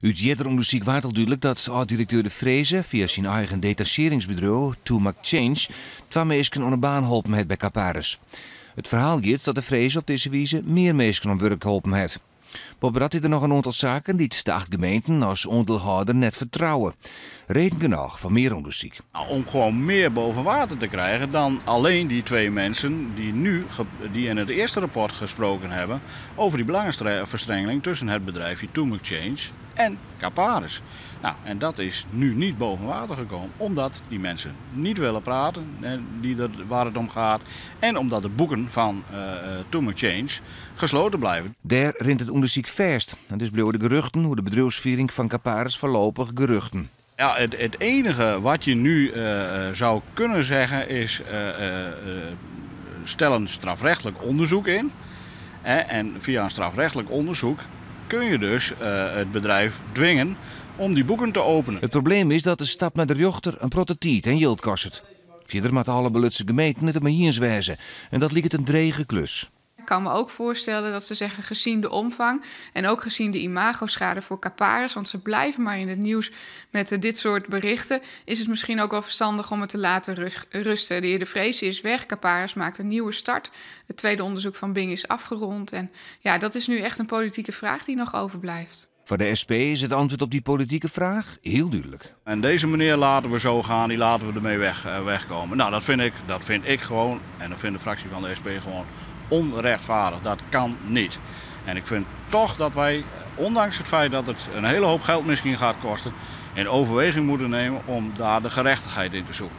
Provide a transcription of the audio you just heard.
Ut earder ûndersyk waard al dúdlik dat âld-direkteur De Vreeze fia syn eigen detasjearringsbedriuw Two Change twa minsken oan 'e baan holpen hat by Caparis. It ferhaal giet dat De Vreeze op dizze wize mear minsken oan wurk holpen hat. Boppedat is der noch in oantal saken dy't de acht gemeenten as oandielhâlder net fertrouwe. Reden genôch foar mear ûndersyk. Nou, om gewoon meer boven water te krijgen dan alleen die twee mensen die in het eerste rapport gesproken hebben over die belangenverstrengeling tussen het bedrijfje Too Change en Caparis. Nou, en dat is nu niet boven water gekomen, omdat die mensen niet willen praten, waar het om gaat, en omdat de boeken van Too Change gesloten blijven. Dêr rint it ûndersyk fêst. En dus bliuwe de geruchten oer de bedriuwsfiering fan Caparis foarlopich geruchten. Ja, het enige wat je nu zou kunnen zeggen is: stel een strafrechtelijk onderzoek in. Hè, en via een strafrechtelijk onderzoek kun je dus het bedrijf dwingen om die boeken te openen. It probleem is dat de stap nei de rjochter in protte tiid en jild kostet. Fierder moatte alle belutsen gemeenten it dermei iens wêze. En dat liket in drege klus. Ik kan me ook voorstellen dat ze zeggen, gezien de omvang en ook gezien de imagoschade voor Caparis, want ze blijven maar in het nieuws met dit soort berichten, is het misschien ook wel verstandig om het te laten rusten. De heer De Vreeze is weg, Caparis maakt een nieuwe start. Het tweede onderzoek van Bing is afgerond. En ja, dat is nu echt een politieke vraag die nog overblijft. Foar de SP is it antwurd op dy politike fraach hiel dúdlik. En deze meneer laten we zo gaan, die laten we ermee wegkomen. Nou, dat vind ik gewoon, en dat vindt de fractie van de SP gewoon onrechtvaardig. Dat kan niet. En ik vind toch dat wij, ondanks het feit dat het een hele hoop geld misschien gaat kosten, in overweging moeten nemen om daar de gerechtigheid in te zoeken.